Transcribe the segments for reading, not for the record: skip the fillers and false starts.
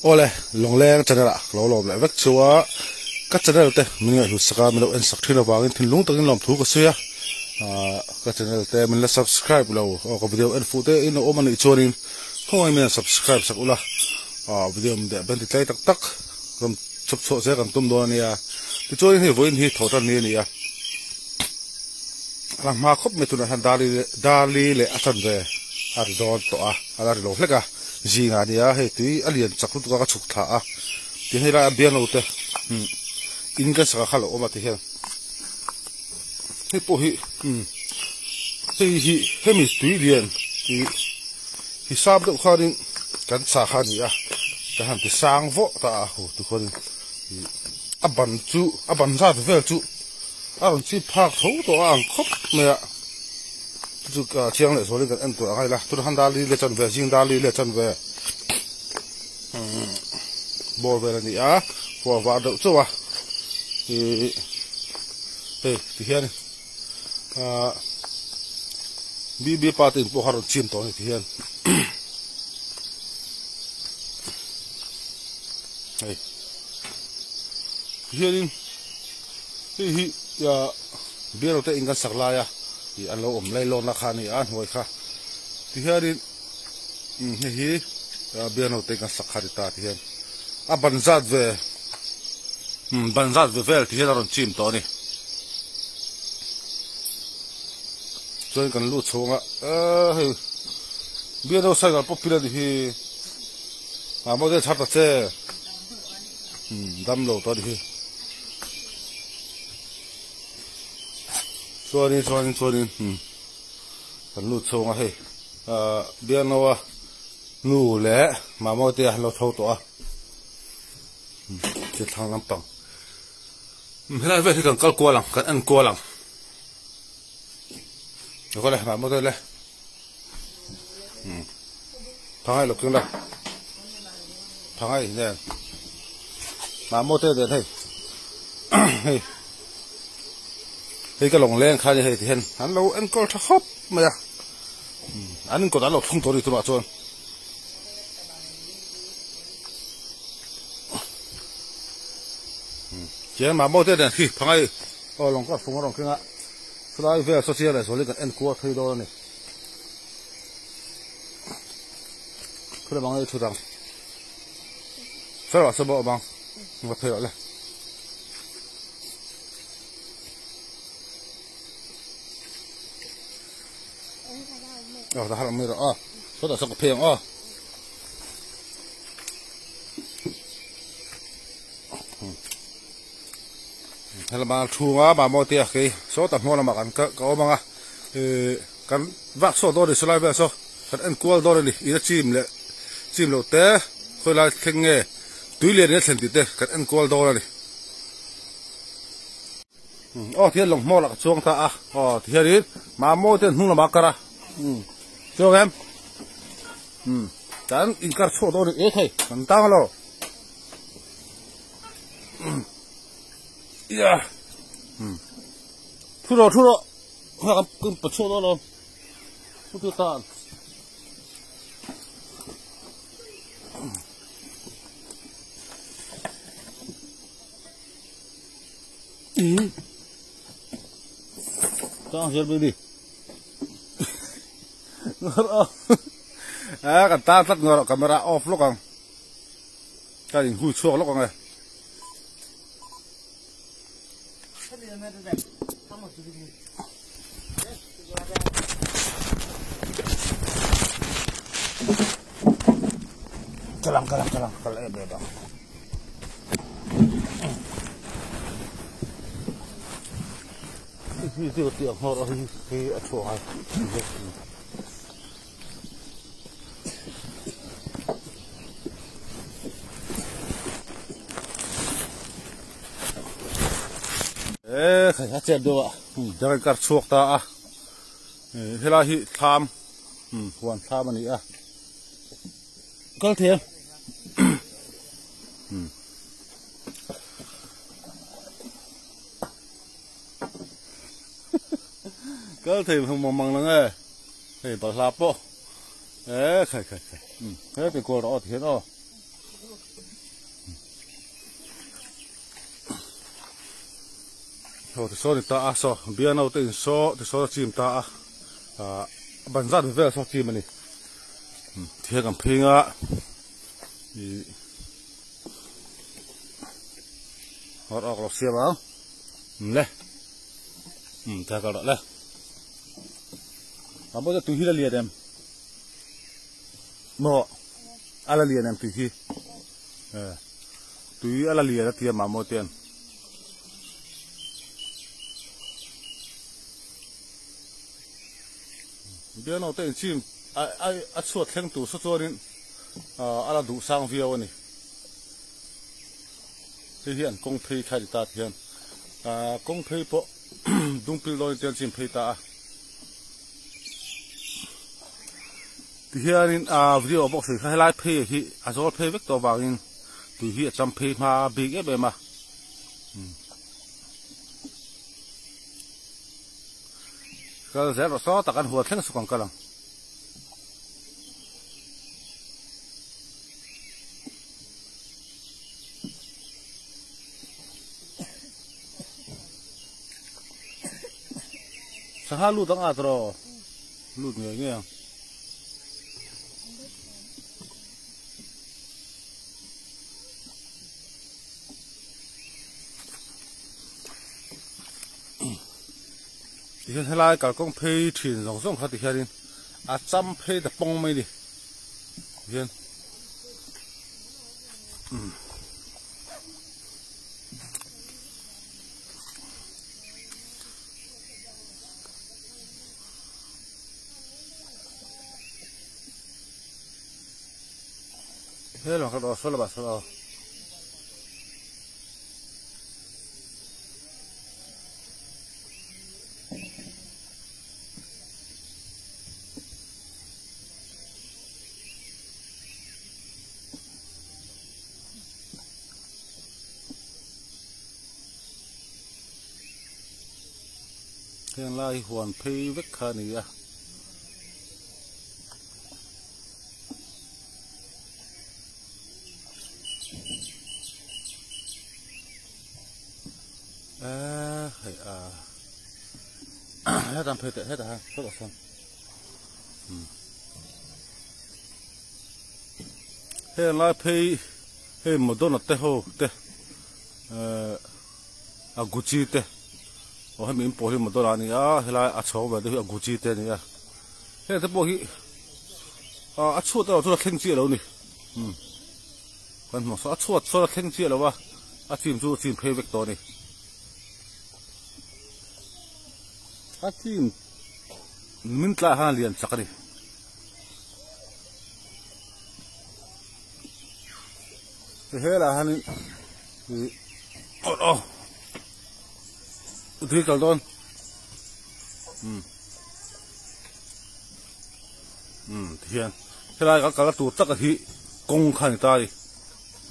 Awle, Lawngleng channel ah ka lo lawm leh vek chu a, ka channel te min ngaihhlut sak a, min lo en sak thin avangin thinlung takin lawmthu ka sawi a, ah ka channel te min la subscribe lo aw ka video en fuh te in lo awm anih chuanin khawngaih min han subscribe sak ula, ah video min deh ben ti tlai tak tak rawn chhawp chhuah zel kan tum dawn ania, tichuanin hei vawiin hi thawh tan ni a ni a, a la hma khawp mai tunah hian Dali Dali leh a chanve a ri dawn tawh a, a la ri lo hlek a. Zingah nia hei tui a lian chak lutuk a ka chhuk thla a tin hei lai a biang lo te umm in kan saka kha lo awm a ti hian hei pawh hi umm hei hi hemi tui lian tih hisap deuh khanin kan sa kha a ni a kan han ti sang vawh ta a hu tikhuanin ih a ban chu a ban zat vel chu a rawn chip phak tho tawh a ang khawp mai a. Chu chiang leh zualin kan en tur ang a ila tuna han dali leh chan ve zing dali leh chan ve bawr vel a ni a khua var deuh chauh a ih hei ti hian ah bb pa te in pawh kha a rawn chim tawh a ni ti hian hei ti hianin hei hi ah bial te in kan sak lai a. Ih an lo awm lai lawkna kha a ni a hnuai kha tihianin umm hei hi bial naute kan sak kha a ni ta tihian a ban zat ve umm ban zat ve vel tihian a rawn chim tawh a ni chuan kan lut chhung a eee hei bial no cycle pawh pil a ni hi ah model thar ta che umm dam lo tawh a ni hi. Chuanin chuanin chuanin umm kan lut chhung a hei ahh bialno a nu leh mamawh te an lo tho tawh a umm thil thlang lampang umm helai vel hi kan kal kual ang kan en kual ang khaw le mamawh te le umm phangai lo keng la phangai nen mamawh te nen hei hei. Hei ka lawng leng kha a ni hei ti hian an lo enkawl tha khawp mai a an inkawt an lo thlung tawh a ni tunah chuan tiang mamawh te nen khi phangai aw lawng kawt fung a rawn keng a chulai vel saw chiang leh zualin kan en kual phei dawn a ni khulem ang ei thut ang fel ah saw bawk awm ang va phei rawh le. Ờ, ta hát rồi ờ, số ta sao có phiền ờ. Helama thunga ma mo tia khi so ta hmuh lama kan ka awm anga kan vak saw dawn a ni sawlai vel saw kan en kual dawn a ni ina chim leh chim loh te khawilai thleng nge tui lian in a thlen tih te kan en kual dawn a ni. Aw tihian lawng hmawlh ah ka chuang ta a aw tihianin mamawh te hnung lamah a kar a umm chuang em umm kan inkar chhuak dawn a ni e thei kan tang lo umm ia umm thu rawh thu rawh kan pa chhuak dawn lo thu thu tan. Tang zel baby. Ngor off. A kan tang tlat ngor camera off lawk ang. Kan in hui chhuak lawk ang e. Kalang kalang kalang kal em em ang. Hi ti ti ang hor hi hi a thu ai. E khai a chet deuh a dang kar chhuak ta a helai hi thlam huan thlam a ni a kal thei a kal thei mang mang lang e hei balhla pawh e khai khai khai he ti kual rawh aw ti hian aw. Aw tisawn a ni ta a saw biano te in saw tisawn a chim ta a ah ban zat vel saw chim a ni thian kan pheng a ih awr awk lo siam ang le um thei kal rawh le a maw tui hi la lian em maw a la lian em tui hi eh tui a la lian a tia mamawh te an. Biano te inchim a chhuat thleng tur saw chuanin a la duh sang viau a ni. Hei hi an kawng phei kha a ni ta ti hian kawng phei pawh dungpil dawnin te an chim phei ta a. Ti hianin video ah pawh sawi kha helai phei hi a zawl phei vek tawh avangin tui hi a cham phei hma bik em em a. Kal zel rawh saw tak an hual thleng suk ang kal ang. Sangha lut ang at rawh. Lut ngei ngei ang. Tihian helai kalkawng phei thin zawng zawng kha tihianin a cham phei ta pawng mai a ni tihian umm he lam kha saw lamah sawn aw. Heng lai hi huan phei vek kha a ni a. Eee hei a hetah phei teh hetah hian sawtah sawn heng lai phei hei Madonna te ho te ehh a Gucci te aw hemi in pawh hi Madonna a ni a helai a chhawng ve te hi a Gucci te a ni a heng te pawh hi ah a chhuat erawh chu a thleng chiah lo a ni umm. Kan hmuh saw a chhuat sawn a thleng chiah lo a, a chim chu a chim phei vek tawh a ni. A chim min tlaiah khan a lian chak a ni. Helah hianin ih aw aw tui kal dawn umm umm tihian helai kan kalna tur taka hi kawng kha a ni ta a ni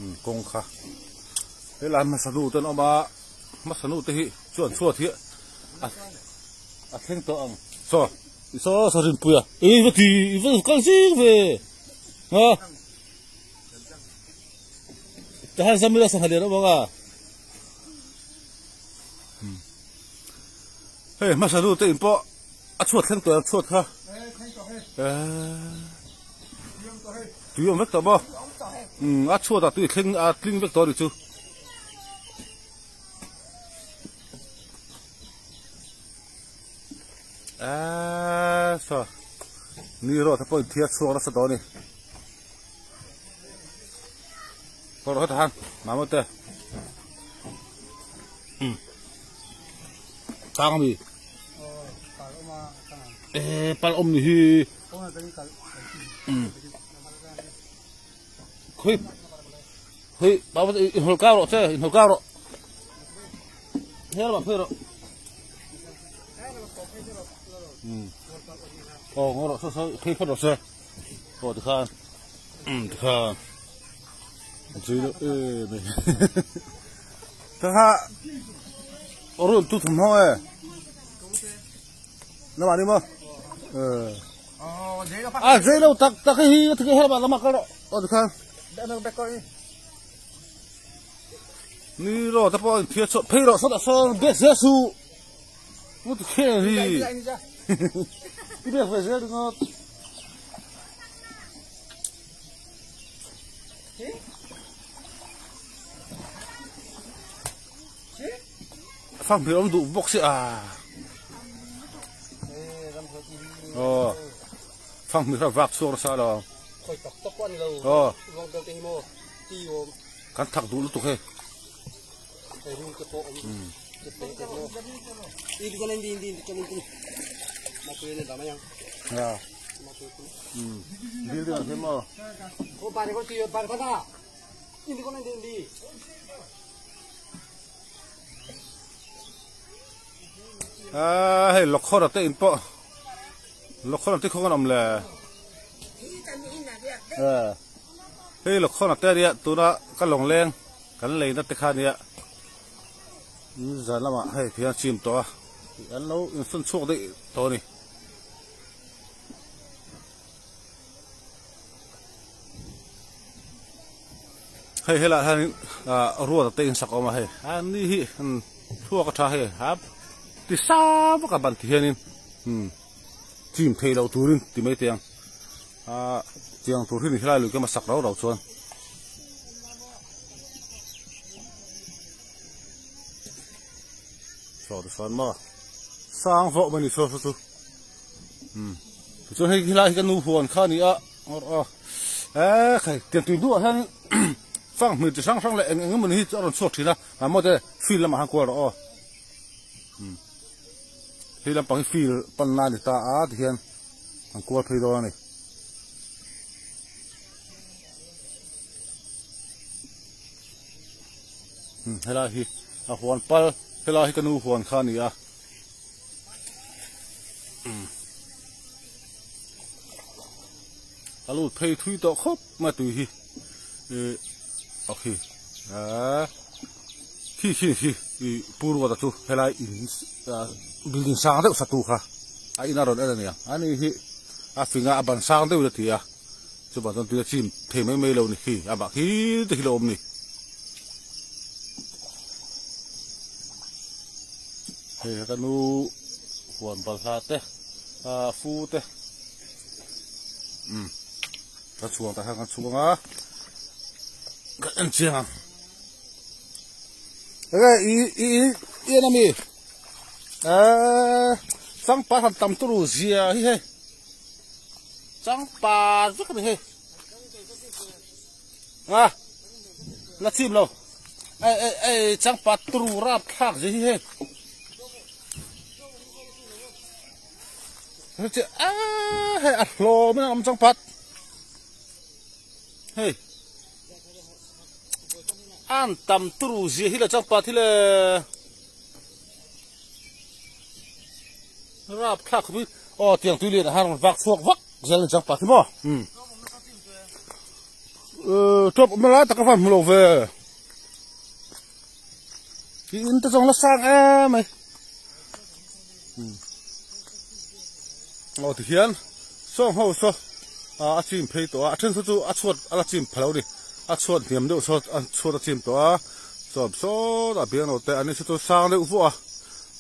umm kawng kha helai hmasa nu te an awm a hmasa nu te hi chu an chhuat hi a a thleng tawh ang saw saw saw rinpui a i va ti i va kal zing ve a tahan zamila sangha lian awm ang a hei hmasa nu te in pawh A chhuat thleng tawh em chhuat kha? Tui awm vek tawh maw? Umm a chhuat ah tui thleng a tling vek tawh a nih chu. Eee saw ni erawh te pawh in thiar chhuak nasa tawh a ni. Kawr hetah khan mamawh te. Umm tang a mi. Eh pal awm ni hi khui khui pa in hol kau rawh che in hol kau rawh hel ma phui rawh oh ngor rawh so so phui phawt rawh se oh tikhan um tikhan zui deuh em em ka Ru tu thum ho e. Na ma ni mo. Eh. À dây đâu tắc tắc cái hi cái hết bạn nó mặc cái đó. Ờ được không? Để nó bẹt coi. Ni rawh te pawh inthiar chhuah phei rawh sawtah sawn bek zel suh u ti kher hi i bek ve zel ringawt. Fanghmir awm duh bawk si a. Aw fanghmir kha vak chhuak nasa lo. Aw. Kan thak duh lutuk hei. Ya. Building ang mo. Ah hei lokhawr te in pawh lokhawr te khaw kan awm le. Eh. Hei lokhawr te ania tuna ka lawng leng kan leina te kha ania zan lamah hei thian chim tawh a an lo insawn chhuak daih tawh a ni. Hei helaiah hianin ah ruat te insak a awm a hei a ni hi thluak a tha hei a ti sa vak a ban ti hianin umm chim theih loh turin ti mai teh ang ah tiang tur hi ni helai lui kem a sak rau rau chuan. Saw te chuan maw sang vawh mai ni saw saw chu. Umm tichuan hei helai hi ka nu huan kha a ni a awr aw eee khai tiang tui hnuah hian fanghmir chi hrang hrang leh eng eng emawni hi chu a rawn chhuak thin a mahmawh te field lamah khan kual rawh aw umm hei lampang hi field pan lai a ni ta a tihian an kual phei dawn a ni. Umm helai hi a huan pal helai hi ka nu huan kha a ni a. A lut phei thui tawh khawp mai tui hi ih a khi eee khi khi khi ih pu ruata chu helai in building sang deuh satu kha a in a rawn en a nia ani hi a fing a a ban sang deuh in a ti a chuvang chuan tui a chim thei mai mai lo ni khi amah khi te khi lo awm ni. Hei ka nu huan balhla te ah fu te umm ka chhuang tah khan ka chhuang a ka en chiang ang enge i i i en ami eee changpa han tam turu zia hi hei changpa vek ani hei a la chim lo ei ei ei changpa turu rap thlak zia hi hei a hei a hlawm in a awm changpat hei an tam turu zia hi le changpat hi le rap thlak khawp hi aw tiang tui lian a han vak chhuak vak zel ni changpat hi maw um Tawp awm lai tak a van hmu lo ve. I in te zawng la sang em mai. Aw ti hian sawng ho saw a chim phei tawh a, a then saw chu a chhuat a la chim pha lo a ni. A chhuat hniam deuh saw a chhuat a chim tawh a, chuan sawt a biang lo te an ni saw chu sang deuh vuah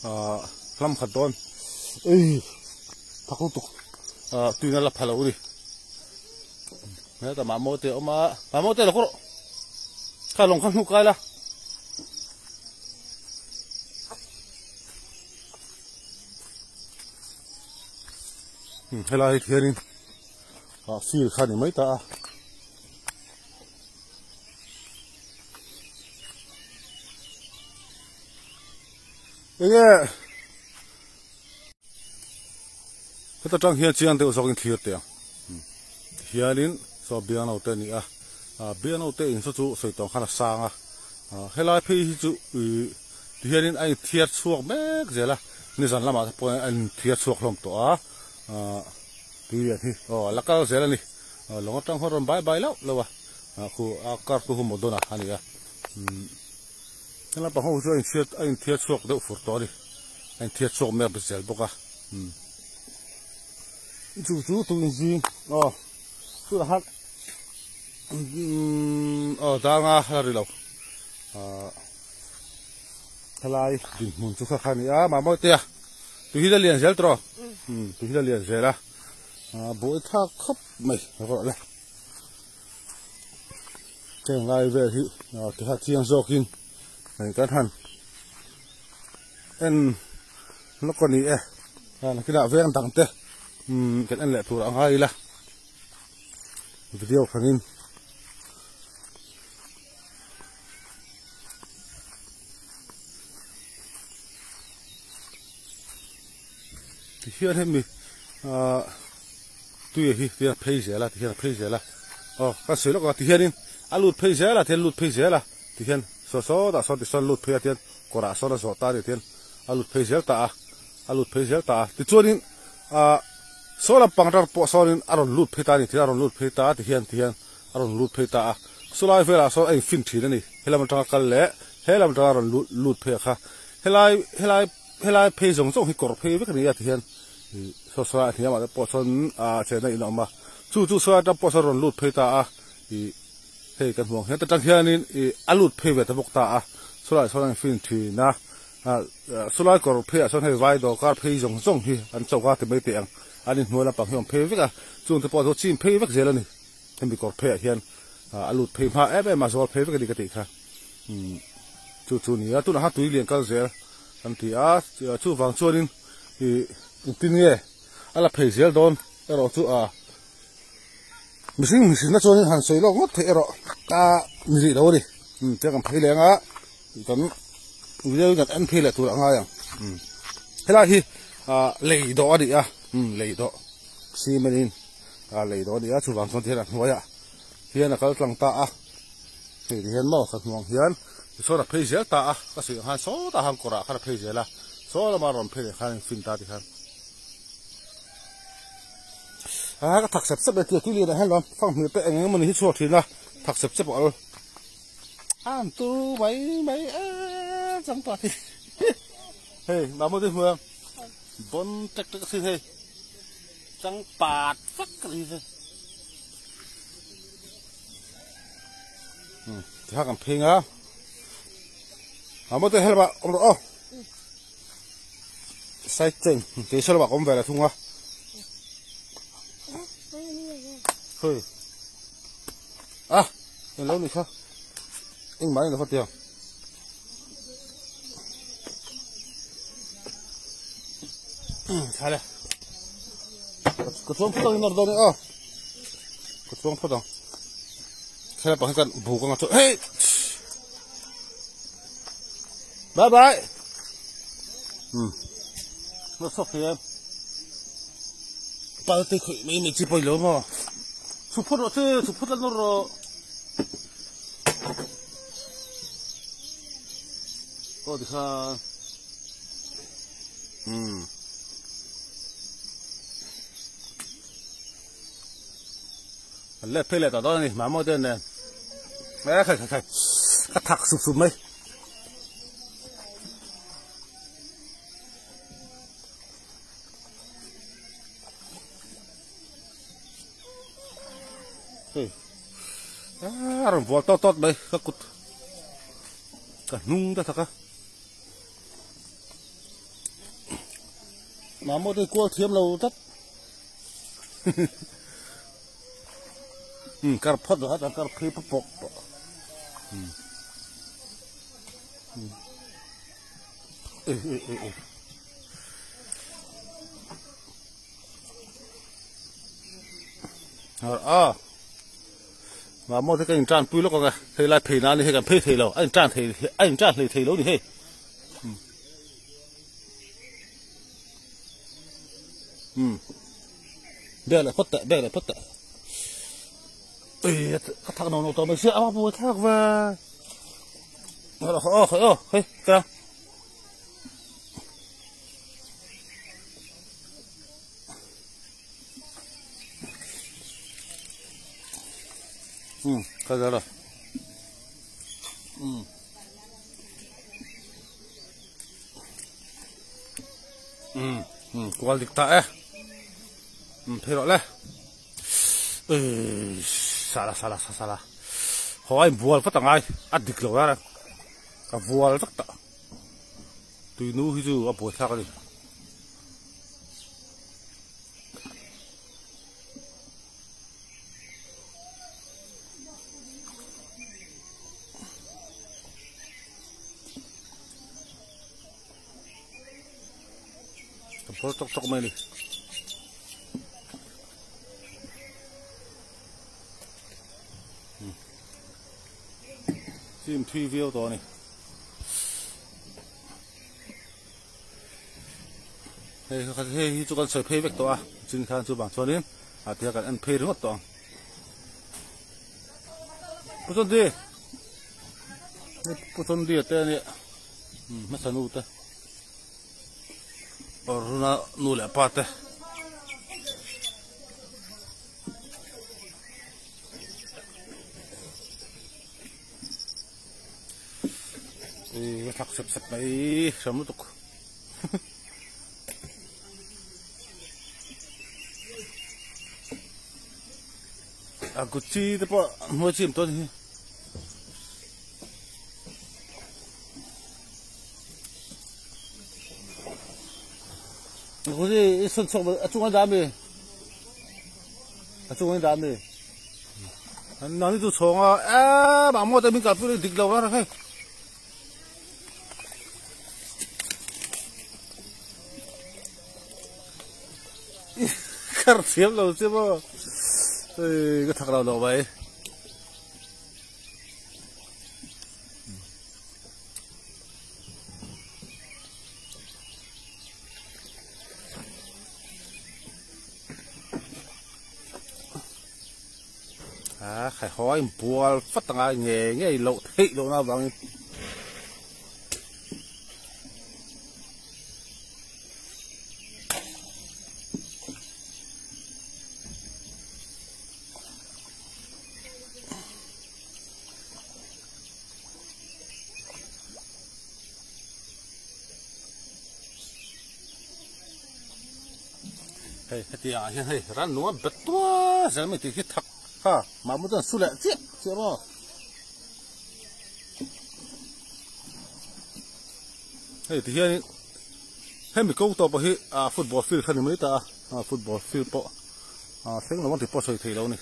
a hlam khat dawn. Ei thak lutuk tuina la pha lo a ni. Heta mamawh te a awm a, mamawh te lo kawr rawh. Kha lawng kha hnuk kai la. Helai hi thianin ah field kha ni mai ta a. Enge Heta tang hian chiang deuh zawkin thlir teh ang. Hianin saw biangno te a ni a, biangno te in saw chu sawi tawng khan a sang a, helai phei hi chu ih tihianin a inthiar chhuak mek zel a, nizan lamah te pawh a inthiar chhuak hlawm tawh a, tui lian hi aw a la kal zel a ni, lawng atang hawn rawn bai bai lauh lauh a, khu a kar khu hu maw dawn a a ni a, helai pang ho chu a inthiar chhuak deuh fur tawh a ni. A inthiat chhuak mek zel bawk a umm chu chu tun zing aw chutah khan umm aw danga la ri lo ahh. Helai dinhmun chu kha kha a ni a, Mamawite a tui hi la lian zel tawh umm tui hi la lian zel a, buai thlak khawp mai rawh le. Heng lai vel hi ti kha chiang zawkin hei kan han en lawk a ni e, nakinah veng dang te umm kan en leh tur a ngai ila video thlangin. Tihian hemi ahh tui hi tihian a phei zel a tihian a phei zel a aw ka sawi lawk a tihianin a lut phei zel a tihian a lut phei zel a tihian saw sawtah sawn tisawn a lut phei a tihian kawrah sawn a zawh ta a ni tihian a lut phei zel ta a a lut phei zel ta a tichuanin ahh saw lampang atang pawh sawnin a rawn lut phei ta a ni tihian a rawn lut phei ta a tihian tihian. A rawn lut phei ta a, chulai velah sawn a infin thin a ni. Helam atanga kal leh helam atanga rawn lut lut phei a kha. Helai helai helai phei zawng zawng hi kawr phei vek a ni a ti hian ih saw saw a hniamah te pawh sawn ah chenna in a awm a. Chu chu sawi atang pawh sawn rawn lut phei ta a ih hei kan hmuh ang hian ta tang hianin ih a lut phei ve ta bawk ta a. Chulaiah sawn a infin thin a, ah chulai kawr pheiah sawn hei vai dawrkar phei zawng zawng hi an chauh a ti mai teh ang. An inhnuai lampang hi a awm phei vek a, chungte pawh chu chim phei vek zel a ni. Hemi kawr pheiah hian a lut phei hma em em a, zawl phei vek a ni ka tih kha. Chu chu a ni a, tunah khan tui lian kal zel kan ti a, chuvang chuanin ih engtin nge a la phei zel dawn erawh chu a mihring mihrinna chuanin han sawi lawk ngawt theih erawh a ni rih lo a ni. Tiang kan phei leng a, kan video in kan en phei leh tur a ngai ang. Helai hi lei dawh a ni a, lei dawh cement in. A lei dawn a ni a, chuvang chuan tihian a hnuaiah hian a kal tlang ta a, hei ti hian maw ka hnuang hian tichuan a phei zel ta a, ka sawi ang khan sawtah khan kawrah khan a phei zel a, saw lama rawn phei leh khan a infin ta tikhan a ka thak sep sep e tia tui lian ah hian lo fang hmel te eng eng emawni hi chhuak thin a, thak sep sep a awm an tu mai mai e chang ta hi hei mahmawt hi hmuh ang bon tek tek a sin hei. Chang pat vak ka ni ve. Tikha kan phei nga. A mo te helba om ro o. Side chain ke sel ba kom ve la thunga. Hoi. Ah, en lo ni kha. Eng mai lo kha tiang. Thale. Ka chuang phawt ang in dawn a. Ka chuang phawt ang. Thale pang hian bu ka nga chu. Hey! Bye bye. Nó sọc thì em. Pal te khoi mai mai chi poi lo mo. Chu phawt ro che, chu phawt lan ro. Aw tikhan umm an let phei leh tawh dawn a ni mahmawh te nen e khai khai khai ka thak sup sup mai. Hei a rawn vual tawt tawt mai ka kut ka hnung ta thak a mamawh te kual thiam lo tlat um kar phawt lo hat kar phei pawp pawp um um e e e e A mahmawh te ka in tan pui lawk ang e hei lai phei nan hi hei kan phei thei lo a in tan thei a in tan hlei thei lo ni hei um bek leh phawt teh bek leh phawt teh ei ka thak no no tawh mai sia a buai thlak ve aw aw hei ka 嗯，开始了。嗯。嗯嗯，过来打哎。嗯，配了来。哎，杀了杀了杀杀了。好爱vual phát ai, à địch rồi ra. À vual phát ta. Tui nu hi chu a buaithlak a ni. Ka phur tawk tawk mai a ni. Chim thui viau tawh a ni. Hei hei hi chu kan sawi phei vek tawh a chin khan chu vang chuanin a tia kan en phei ringawt tawh ang. Pu Chawndi Pu Chawndi te a nia hmasa nu te Aruna nu leh pa te. Ih ka thak sep sep mai hram lutuk a gucci te pawh hnuai chim tawn hi gucci i sun chhuak a chunga dah mi a chunga dah mi Nangni chu chhawng a eee mahmawt a min kalpui dik lo a hei. Kar thiam lo che maw ei ka thak lo lo mai. A khai haw a inbual fat anga ngei ngei loh theih lohna avangin Hei heti ah hian hei ran nung a bet tuar zel mai tih hi thak kha mahmud chuan su leh chiah chiah maw. Hei ti hianin hemi ko tawh pawh hi ah football field kha ni mai ta a football field pawh ah thleng lo ang tih pawh sawi theih lo a ni.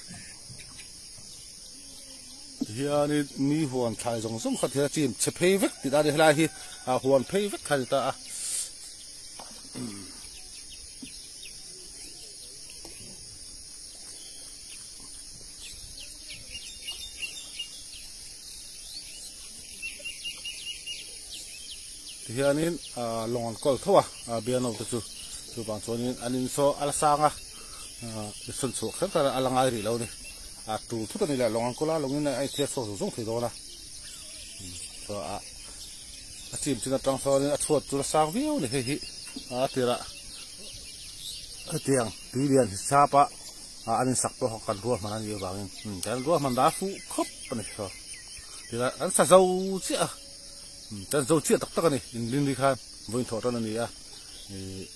Tihianin mi huan thlai zawng zawng kha thil a chim chhe phei vek tih dan a ni helai hi ah huan phei vek kha a ni ta a. Tihianin ah lawng an kawl tho a ah piano te chu chuvang chuanin an in saw a la sang a ah sawn chhuah kher kher a la ngai rih lo a ni ah tul thut a ni leh lawng an kawl a lawngin a inthliar chhuak zung zung thei dawn a chuan ah. A chim chin atang sawnin a chhuat chu la sang viau a ni hei hi a tirah hetiang tui lian hi sap a an insak pawh kha kan ruahman a nih avangin kan ruahman dah fuh khawp a ni saw tirah kan sa zo chiah a kan zo chiah tak tak a ni inrinri khan vawiin thawh tan a ni a ih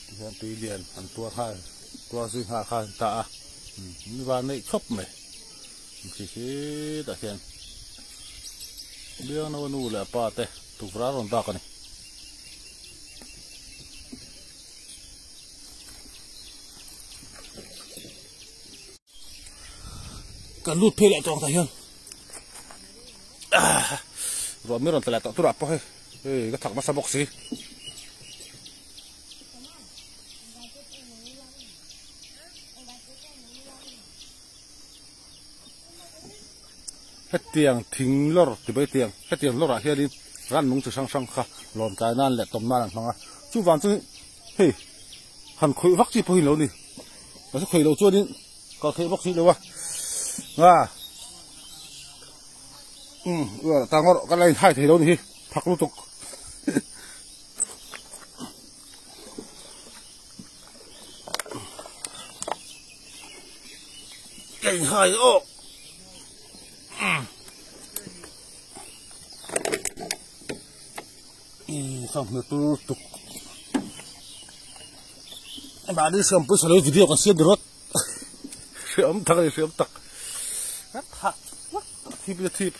tihian tui lian an tuar nghal tuar zui nghal kha an ta a van neih khawp mai. Khi khitah khian Biangno nu leh a pa te tukverh a rawn dak a ni. Kan lut phei leh tawng tah hian ruah mi rawn tla leh tawh turah pawh hei hei ka thak nasa bawk si. Hetiang thing lawr ti mai tiang hetiang lawrah hianin rannung chi hrang hrang kha lawm tlai nan leh tawm nan an hmang a chuvang chu hei han khawih vak chi pawh hi lo ni mahse khawih loh chuanin kal theih bawk si lo a nga um ta ngawr ka la inhai thei lo ni hi thak lutuk. Hai aw Sang hna tur tuk Mahni siam pawisa lo video kan siam ringawt Hreawm tak a ni hreawm tak Thip thip.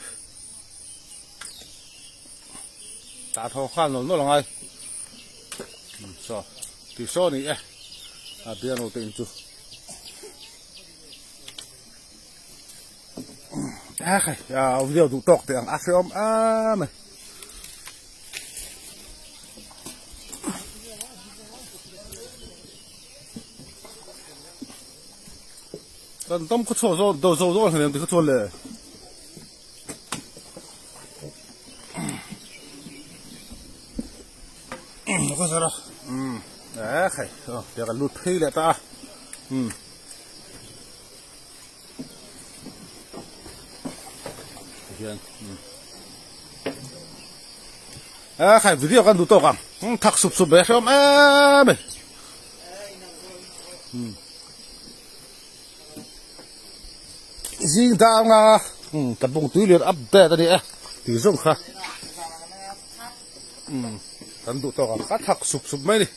Tah thaw nghal nawlh nawlh angai. Saw tih saw ni e a piano te in chu. A khai a video duh tawk teh ang a hreawm em mai. Kan tam khaw chhuak zo do zo zo hlem ti kha chuan le. Ka zara um e khai tia kan lut phei leh ta a um hian um e khai video kan duh tawk ang um thak sup sup ve hreawm em mai um Zing dang a tlabung tui lian update a ni e tih zawng kha kan duh tawk ang ka thak sup sup mai a ni.